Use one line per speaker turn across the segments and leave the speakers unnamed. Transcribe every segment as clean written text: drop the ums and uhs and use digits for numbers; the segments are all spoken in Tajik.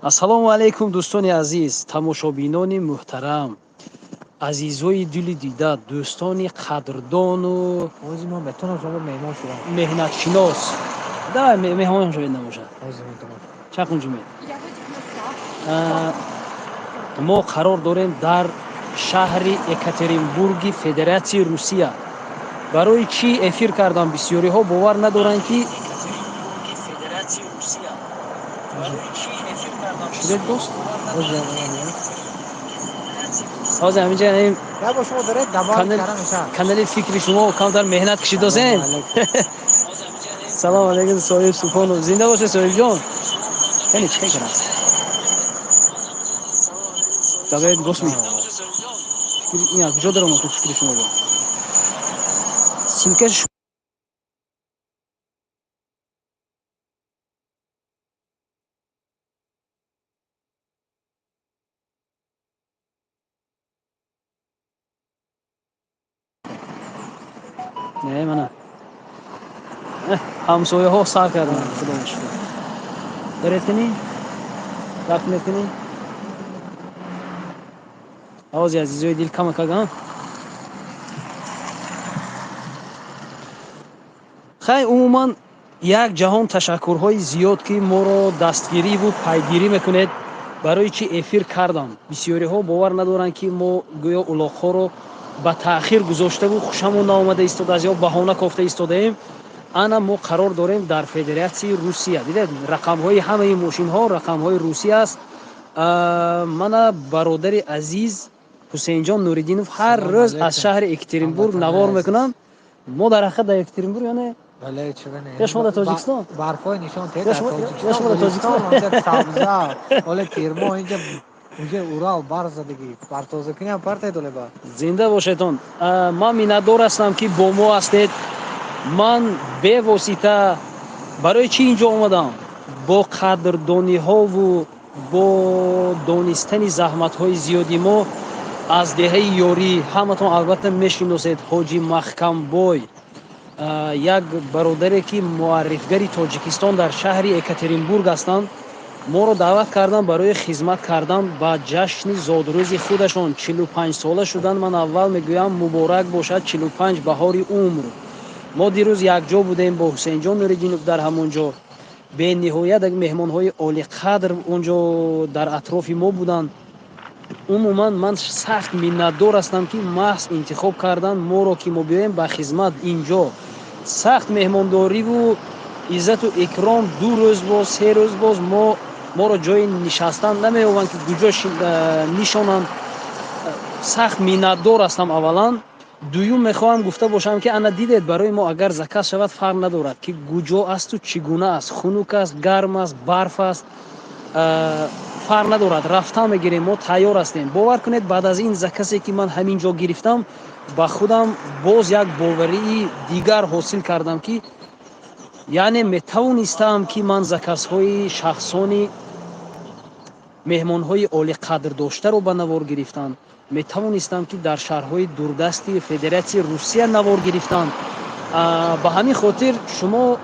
Ассалому алайкум, дӯстони азиз, тамошобинони муҳтарам, азизои дили дида, дӯстони қадрдону
Ҳозир ман метавонам шумо меҳмон шудам.
меҳнатшинос. Давай, меҳмон шавед, набошад.
Ҳозир метавонам.
Чақунҷуме. Мо қарор дорем дар шаҳри Екатеринбурги Федератсияи Русия. Барои чӣ эфир кардам? Бисёриҳо бовар надоранд, ки шудед, дӯст. Ҳозир ҳаминҷа
Я бо шумо доред давом карда мешавад.
Канали фикри шумо камтар меҳнат кашидосем. Салом алейкум, Соҳиб Субҳонов, зинда бошед, Соҳибҷон. Кани, чӣ кара давед госми? Ин аз куҷо даромад фикри шумо? Бо ссылка ш не, мана ҳамсояҳо сар карданд. Худо шукр, доред кунӣ, рафт мекунӣ. Овози азизои дил камакага. Хай, умуман як ҷаҳон ташаккурҳои зиёд, ки моро дастгириву пайгирӣ мекунед. Барои чӣ эфир кардам? Бисёриҳо бовар надоранд, ки мо гӯё улоқҳоро ба таъхир гузоштаву хушамон наомада истодааст ё баҳона кофта истодаем. Ана мо қарор дорем дар Федератсияи Русия. Дидед, рақамҳои ҳамаи мошинҳо рақамҳои Русия аст. Мана бародари азиз Ҳусейнҷон Нуриддинов ҳар рӯз аз шаҳри Екатеринбург навор мекунанд. Мо дар ҳақиқат дар Екатеринбург, ё не?
Бале, чиба не?
Ё шумо дар Тоҷикистон?
Барфҳои нишон те
Ё
дар
ё шумо дар
Тоҷикистон,
Тоҷикистон?
Сабза, ҳоле тирмо инҷа уже Урал барф задагӣ. Барфтозакунӣ ҳам партай доле ба.
Зинда бошедон. Ман миннатдор ҳастам, ки бо мо ҳастед. Ман бевосита барои чӣ инҷо омадам? Бо қадрдониҳову бо донистани заҳматҳои зиёди мо аз деҳаи Ёрӣ, ҳаматон албатта мешиносед, Ҳоҷи Маҳкамбой, як бародаре, ки муаррифгари Тоҷикистон дар шаҳри Екатеринбург ҳастанд, моро даъват карданд барои хизмат кардан ба ҷашни зодрӯзи худашон. 45-сола шудан. Ман аввал мегӯям, муборак бошад 45 баҳори умр. Мо дирӯз якҷо будем бо Ҳусейнҷон Нуриддинов дар ҳамон ҷо. Бениҳоят меҳмонҳои олиқадр он ҷо дар атрофи мо буданд. Умуман ман сахт миннатдор ҳастам, ки маҳз интихоб карданд моро, ки мо биёем ба хизмат инҷо. Сахт меҳмондориву иззату икром. 2 рӯз боз, 3 рӯз боз мо моро ҷои нишастан намеёбанд, ки куҷо нишонанд. Сахт миннатдор ҳастам аввалан. Дуюм, мехоҳам гуфта бошам, ки ана дидед, барои мо агар заказ шавад, фарқ надорад, ки куҷо асту чӣ гуна аст, хунук аст, гарм аст, барф аст, фарқ надорад, рафтан мегирем, мо тайёр ҳастем. Бовар кунед, баъд аз ин заказ е, ки ман ҳамин ҷо гирифтам, ба худам боз як боварии дигар ҳосил кардам, ки яъне метавонистам, ки ман заказ ҳои шахсони меҳмонҳои олиқадрдоштаро ба навор гирифтам, метавонистам, ки дар шаҳрҳои дурдасти Федератсияи Русия навор гирифтам. Ба ҳамин хотир шумо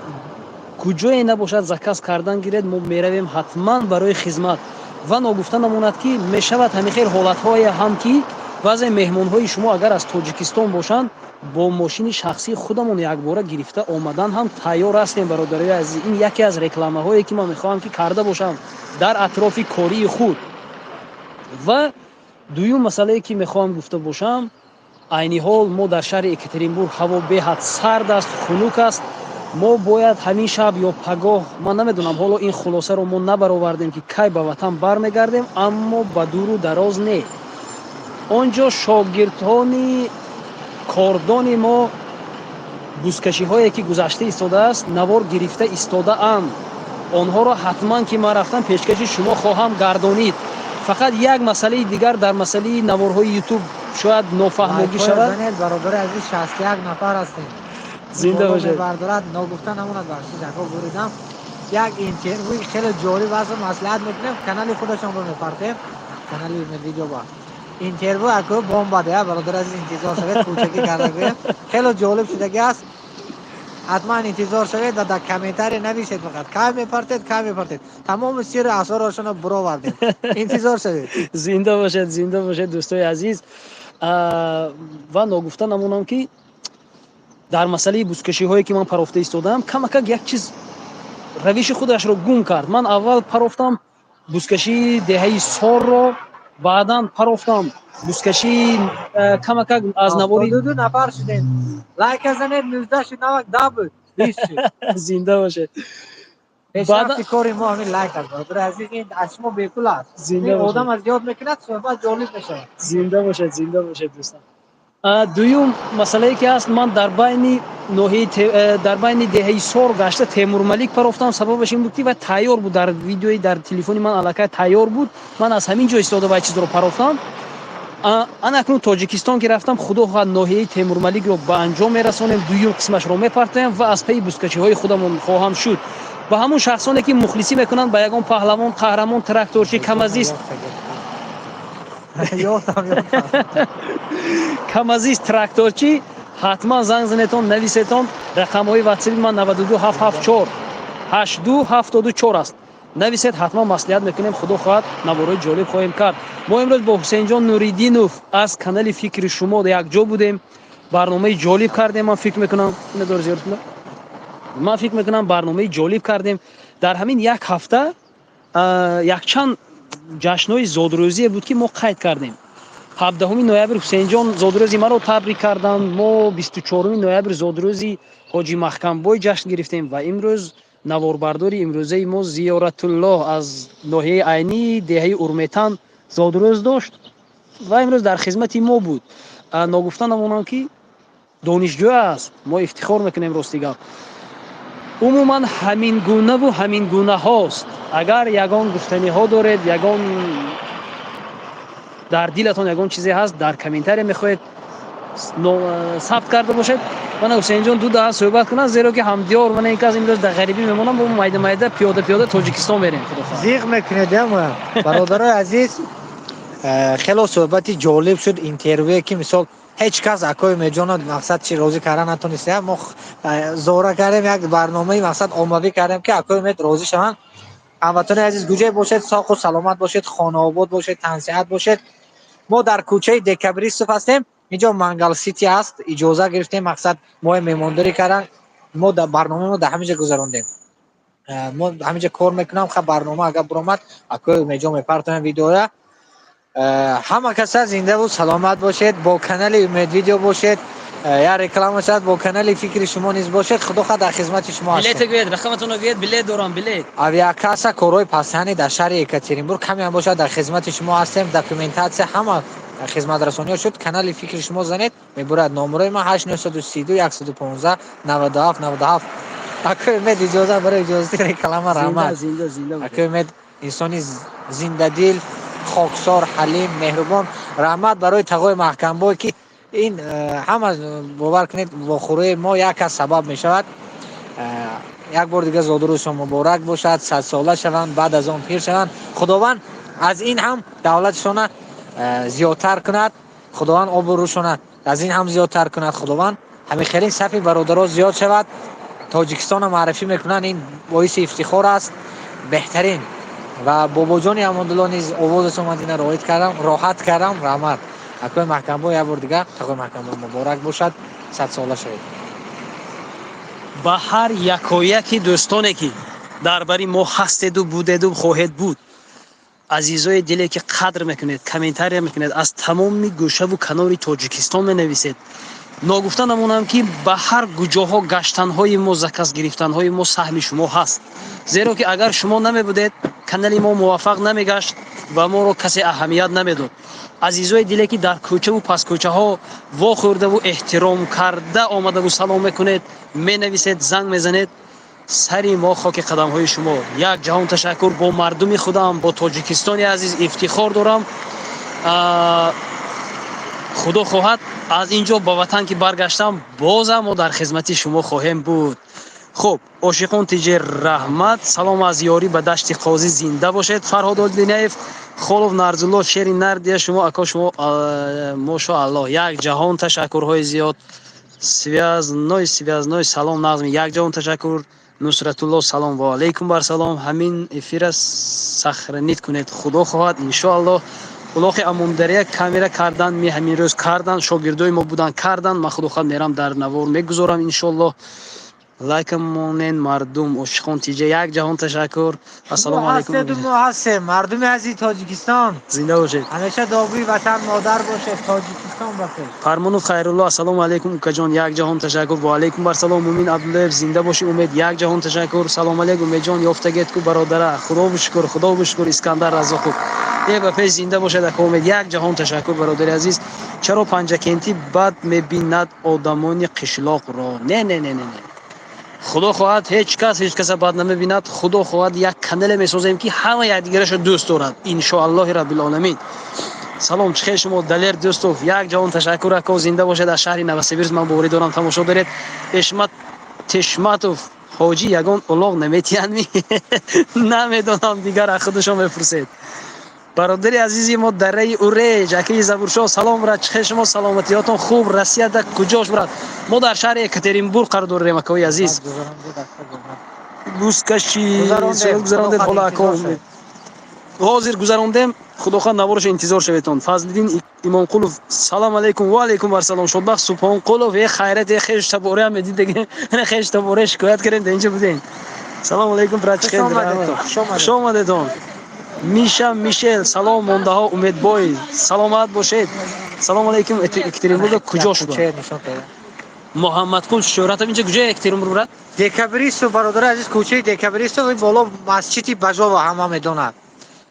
куҷое набошад, заказ кардан гиред, мо меравем ҳатман барои хизмат. Ва ногуфта намонад, ки мешавад ҳамин хел ҳолатҳое ҳам, ки баъзе меҳмонҳои шумо агар аз Тоҷикистон бошанд, бо мошини шахсии худамон якбора гирифта омадан ҳам тайёр ҳастем. Бародарои азиз, ин яке аз рекламаҳое, ки ман мехоҳам, ки карда бошам дар атрофи кории худ. Ва дуюм масъалае, ки мехоҳам гуфта бошам: айни ҳол мо дар шаҳри Екатеринбург, ҳаво беҳад сард аст, хунук аст. Мо бояд ҳамин шаб ё пагоҳ, ман намедонам, ҳоло ин хулосаро мо набаровардем, ки кай ба ватан бармегардем, аммо ба дуру дароз не. Он ҷо шогирдони кордони мо бузкашиҳое, ки гузашта истодааст, навор гирифта истодаанд. Онҳоро ҳатман, ки ман рафтам, пешкаши шумо хоҳам гардонид. Фақат як масъалаи дигар дар масъалаи наворҳои Ютуб шояд нофаҳмогӣ шавад.
Занед, бародари азиз, 61 нафар ҳастем.
Зинда бошед.
Бардорад, ногуфта намонад, бахшиш, ако буридам, як интервюи хеле ҷолиб аст, маслиҳат мекунем, канали худашонро мепартем, канали видео ба интервю ако бомба да, бародари азиз, интизор шавед, кӯчакӣ карда гӯем, хеле ҷолиб шудагӣ аст. Ҳатман интизор шавед ва дар комментария нависед, фақат кай мепартед, кай мепартед. Тамоми сирри асрорашонро буровардем, интизор шавед.
Зинда бошед, зинда бошед, дӯстои азиз. Ва ногуфта намонам, ки дар масъалаи бузкашиҳое, ки ман парофта истодаам, камакак як чиз равиши худашро гум кард. Ман аввал парофтам бузкашии деҳаи Сорро, баъдан парофтам бузкашии камакак аз навори
72 нафар шудем, лайка занед. 19 шуд, навак 10 буд, 20 шуд.
Зинда бошед.
Пешрафти кори мо ҳамин лайк аст, бародари азиз. Ин аз шумо бепул аст. Одам аз ёд мекунад, суҳбат ҷолиб мешавад.
Зинда бошед, зинда бошед, дӯстон. Дуюм масъалае, ки ҳаст, ман дар байни ноҳияи, дар байни деҳаи Сор гашта, Темурмалик парофтам. Сабабаш ин буд, ки вай тайёр буд дар видеои, дар телефони ман аллакай тайёр буд. Ман аз ҳамин ҷо истода вай чизро парофтам. Ана акнун Тоҷикистон ки рафтам, худо хоҳад, ноҳияи Темурмаликро ба анҷом мерасонем, дуюм қисмашро мепартоем ва аз пайи бузкашиҳои худамон хоҳам шуд. Ба ҳамун шахсоне, ки мухлисӣ мекунанд ба ягон паҳлавон, қаҳрамон, тракторчи, камазист,
Ёфтам, ёфтам.
Камазист, тракторчӣ, ҳатман занг занетон, нависетон. Рақамҳои ватсаби ман 92 774 82 74 аст. Нависед, ҳатман маслиҳат мекунем. Худо хоҳад, наворҳои ҷолиб хоҳем кард. Мо имрӯз бо Ҳусейнҷон Нуриддинов аз канали «Фикри шумо» якҷо будем, барномаи ҷолиб кардем. Ман фикр мекунам, ман фикр мекунам, барномаи ҷолиб кардем. Дар ҳамин як ҳафта якчанд ҷашнҳои зодрӯзие буд, ки мо қайд кардем. 17 ноябр Ҳусейнҷон зодрӯзи маро табрик карданд. Мо 24 ноябр зодрӯзи Ҳоҷи Маҳкамбой ҷашн гирифтем ва имрӯз наворбардори имрӯзаи мо Зиёратуллоҳ аз ноҳияи Айнӣ, деҳаи Урметан, зодрӯз дошт ва имрӯз дар хизмати мо буд. Ногуфта намонам, ки донишҷӯ аст. Мо ифтихор мекунем, рости гап. Умуман ҳамин гунаву ҳамин гунаҳост. Агар ягон гуфтаниҳо доред, ягон дар дилатон ягон чизе ҳаст, дар комментария мехоҳед сабт карда бошед, мана Ҳусейнҷон ду даҳа суҳбат кунад, зеро ки ҳамдиёр мана ин кас имрӯз дар ғарибӣ мемонам, бо майда майда, пиёда пиёда Тоҷикистон мерем, худо хоҳад.
Зиқ мекунед, бародарои азиз. Хело суҳбати ҷолиб шуд, интервюе, ки мисол ҳеҷ кас акои Меҷона мақсад чи розӣ карда натонистем. Мо зора кардем, як барномаи мақсад оммавӣ кардем, ки акои Умед розӣ шаванд. Ҳамватанони азиз, куҷое бошед, соқу саломат бошед, хонаобод бошед, тансиҳат бошед. Мо дар кӯчаи Декабристов ҳастем. Инҷо Мангал Сити аст. Иҷоза гирифтем, мақсад мои меҳмондорӣ кардан. Мо барномаи мо дар ҳамин ҷо гузарондем. Мо ҳамин ҷо кор мекунам. Ха, барнома агар буромад, акои Умедҷон мепартоем видеоя. Ҳама каса зиндаву саломат бошед, бо канали Умед Видео бошед. Я реклама шад, бо канали «Фикри шумо» низ бошед. Худо хоҳад, дар хизмати шумо
Билет
ҳастем.
Гӯед, рақаматонро гӯед, билет дорам, билет.
Авиакасса, корҳои пасани дар шаҳри Екатеринбург каме ҳам бошад, дар хизмати шумо ҳастем. Документация, ҳама хизматрасониҳо шуд. Канали «Фикри шумо» занед, мебурад. Номерои ман 8 932 115 97 97. Акои Умед, иҷоза барои иҷозати реклама, раҳмат.
Зинда, зинда.
Акои Умед инсони зиндадил, хоксор, ҳалим, меҳрубон. Раҳмат барои тағои Маҳкамбой, ки ин ҳама, бовар кунед, вохӯрии мо як кас сабаб мешавад. Як бор дига зодрӯзшон муборак бошад, 100сола шаванд, баъд аз он пир шаванд. Худованд аз ин ҳам давлатшона зиёдтар кунад, Худованд обрӯшона аз ин ҳам зиёдтар кунад, Худованд ҳамин хелин сафи бародаро зиёд шавад. Тоҷикистонро муаррифӣ мекунанд, ин боиси ифтихор аст, беҳтарин. Ва бобоҷони Амондулло низ овозашон ман дина роҳит кардам, роҳат кардам, раҳмат. Акои Маҳкамбой, як бор дига тағои Маҳкамбой муборак бошад, 100сола шавед.
Ба ҳар якояки дӯстоне, ки дар бари мо ҳастеду, будеду, хоҳед буд, азизои диле, ки қадр мекунед, комментария мекунед, аз тамоми гӯшаву канори Тоҷикистон менависед. Ногуфта намонам, ки ба ҳар куҷоҳо гаштанҳои мо, заказ гирифтанҳои мо саҳми шумо ҳаст, зеро ки агар шумо намебудед, канали мо муваффақ намегашт ва моро касе аҳамият намедод. Азизои диле, ки дар кӯчаву паскӯчаҳо вохӯрдаву эҳтиром карда омадаву салом мекунед, менависед, занг мезанед, сари мо хоки қадамҳои шумо. Як ҷаҳон ташаккур. Бо мардуми худам, бо Тоҷикистони азиз ифтихор дорам. Худо хоҳад, аз ин ҷо ба ватан ки баргаштам, бозам мо дар хизмати шумо хоҳем буд. Хуб, Ошиқон Тиҷи, раҳмат. Салом аз ёрӣ ба Дашти Қозӣ, зинда бошед. Фарҳод Одинаев, Холов Нарзулло, шери нардия шумо, ако шумо, мошоалло. Як ҷаҳон ташаккурҳои зиёд. Связной, связной, салом, нағзми, якҷаҳон ташаккур. Нусратулло, салом, ва алайкум бар салом. Ҳамин эфира сохранить кунед, худо хоҳад, иншоаллоҳ. Улоқи Амондария камера кардан ми? Ҳамин рӯз кардан, шогирдои мо будан, кардан. Ман, худо хоҳад, мерам, дар навор мегузорам, иншоаллоҳ. Лайкам монен, мардум ошиқон тиҷа, як ҷаҳон ташаккур, ассалому алайкум.
Мо ҳастем, мардуми азизи Тоҷикистон.
Зинда бошед.
Ҳамеша добрии ватан модар бошед. Тоҷикистон ба пеш.
Фармонов Хайрулло, ассалому алайкум, укаҷон, як ҷаҳон ташаккур, ва алайкум бар салом. Мумин Абдуллаев, зинда бошӣ, Умед, як ҷаҳон ташаккур. Салом алайкум, Умедҷон, ёфтагет ку, бародара? Худо бишукр, худо бишукр. Искандар Раззоқов, е, ба пеш, зинда бошад, ака Умед, як ҷаҳон ташаккур, бародари азиз. Чаро Панҷакентӣ бад мебинад одамони қишлоқро? Не, не, не, не, не, худо хоҳад, ҳеҷ кас ҳеҷ каса бад намебинад. Худо хоҳад, як канале месозем, ки ҳама якдигарашо дӯст дорад, иншоаллоҳи раббилоламин. Салом, чӣ хел шумо, Далер Дӯстов, як ҷаҳон ташаккур, ако, зинда бошед. Аз шаҳри Новосибирск, ман боварӣ дорам, тамошо доред. Эшмат Тешматов, ҳоҷӣ, ягон улоғ наметиҳандми? Намедонам, дигар аз худашон мепурсед. Бародари азизи мо, дараи Уреҷ, акаи Забуршоҳ, салом, брат, чӣ хел шумо, саломатиётон хуб? Россияда куҷош, брат? Мо дар шаҳри Екатеринбург қарор дорем, акои азиз. Бузкаши гузарондед? Ҳола, ако, ҳозир гузарондем, худохоҳ, наворашо интизор шаветон. Фазлиддин Имонқулов, салом алайкум, ва алайкум вассалом. Шодбахт Субҳонқулов, е хайрат, е хеш табореам медид, хеш таборе шикоят кардем, дар инҷа будем. Салом алайкум, брат, чӣ хел? Хуш омадедон. Миша Мишел, салом, мондаҳо, Умедбой, саломат бошед. Салом алайкум, Екатеринбурга куҷо шуда? Муҳаммадқул Шӯҳратов, инҷа куҷо Екатеринбург, брат?
Декабристу, бародари азиз, кӯчаи Декабристу, боло масҷиди Бажова, ҳама медонад.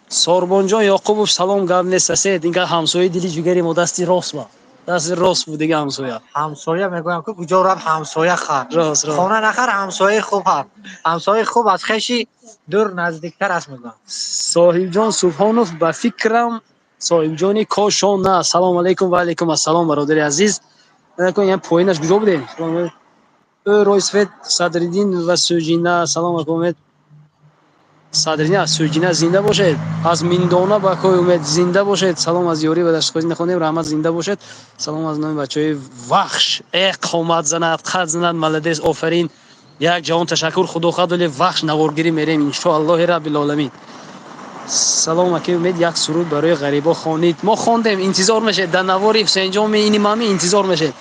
Сорбонҷон Ёқубов, салом, гап нест, асед инга ҳамсояи дили ҷигари мо, дасти рост ба дасти рост буд дига ҳамсоя.
Ҳамсоя мегӯям, ки куҷо рафт, ҳамсоя хар.
Рост, рост.
Хона нахар, ҳамсояи хуб хар. Ҳамсояи хуб аз хеши дур наздиктар аст, мегӯям.
Соҳибҷон Субҳонов, ба фикрам, Соҳибҷони Кошона, салом алайкум, ва алайкум ассалом, бародари азиз. Поинаш куҷо будем? Ӯ ройсфет Садриддин ва Сӯҷина, салом, ака Умед. Садриддин аз Сӯҷина, зинда бошед. Аз Миндона, ба акои Умед, зинда бошед. Салом аз ёрӣ ва дастхози нахонем, раҳмат, зинда бошед. Салом аз номи бачаҳои Вахш. Э, қомат занад, қад занад, молодец, офарин, як ҷаҳон ташаккур. Худо хоҳад, вале Вахш наворгирӣ мерем, иншоаллоҳи раббилоламин. Салом, акаи Умед, як суруд барои ғарибо хонид. Мо хондем, интизор мешед, дар навори Ҳусейнҷон ини мами интизор мешед.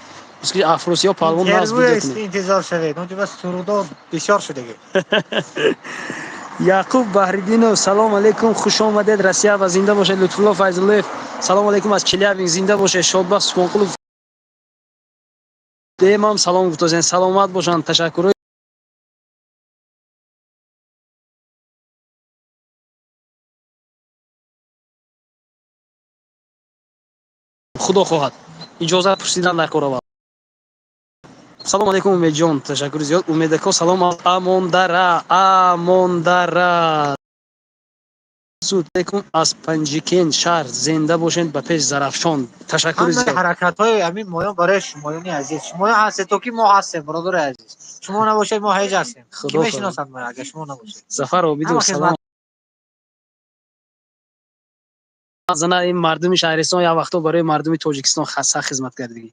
Афросиёб палвон.
Интизор шавед, онҷо сурудо бисёр шудагӣ.
Яқуб Баҳриддинов, салом алейкум, хуш омадед Россия ва зинда бошед. Лутфулло Файзуллоев, салом алейкум аз Челябинск, зинда бошед. Шодбахт Субҳонқулов демам салом гуфтозен, саломат бошанд, ташаккурҳои худо хоҳад, иҷозат пурсидан дар кор аввал. Салом алейкум, Умедҷон, ташаккури зиёд. Умедако, салом аз Амондара, Амондара. Алейкум аз Панҷикент шаҳр, зинда бошед, ба пеш, Зарафшон, ташаккури зиёд.
Ҳаракатҳои ҳамин моён барои шумоёни азиз. Шумоён ҳастед, то ки мо ҳастем, бародари азиз. Шумо набошед, мо ҳеҷ ҳастем. Ки мешиносад мо, агар шумо набошед?
Зафар Обидов, салом. Зана, ин мардуми шаҳристон як вақто барои мардуми Тоҷикистон сахт хизмат кардагӣ.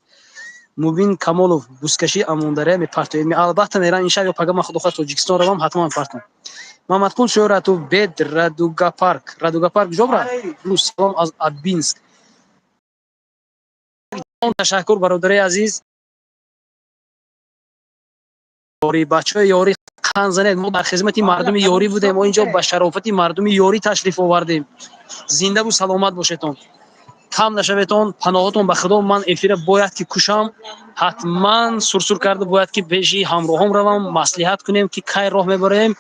Мубин Камолов, бузкашӣ Амондария мепартоед? Албатта, мерам, ин шаб ё пага ман, худо хоҳад, Тоҷикистон равам, ҳатман партом. Мамадқул Шӯҳратов, бед Радуга парк, Радуга парк куҷо, брат? Салом аз Абинск, ташаккур, бародари азиз. Бачаҳои ёрӣ, қан занед, мо дар хизмати мардуми ёрӣ будем, мо инҷо ба шарофати мардуми ёрӣ ташриф овардем. Зиндаву саломат бошедон, кам нашаветон, паноҳотон ба Худо. Ман эфира бояд ки кушам, ҳатман сурсур карда бояд ки пеши ҳамроҳом равам, маслиҳат кунем, ки кай роҳ мебарем,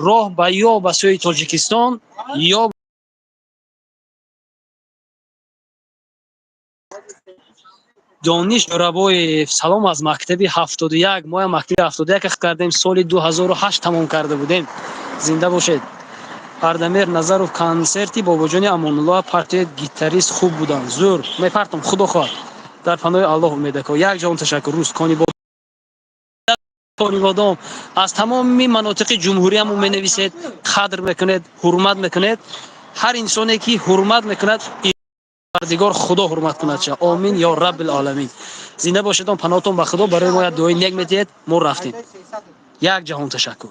роҳ ба ё ба сӯи Тоҷикистон ё Дониш Ҷӯрабоев, салом аз мактаби 71. Моям мактаби 71 кардем, соли 2008 тамом карда будем, зинда бошед. Ардамер Назаров, консерти Бобоҷони Амонуллоҳ партия, гитарист хуб буданд, зӯр мепартам, худо хоҳад. Дар паноҳи Аллоҳ, Умедако, як ҷаҳон ташаккур. Рӯз Конибодом, аз тамоми манотиқи ҷумҳуриямон менависед, қадр мекунед, ҳурмат мекунед. Ҳар инсоне ки ҳурмат мекунад. Парвардигор Худо ҳурмат кунад ша. Омин ё Раббил оламин. Зинда бошедон, паноҳтон ба Худо. Барои мо як дуои нек медиҳед. Мо рафтем. Як ҷаҳон ташаккур.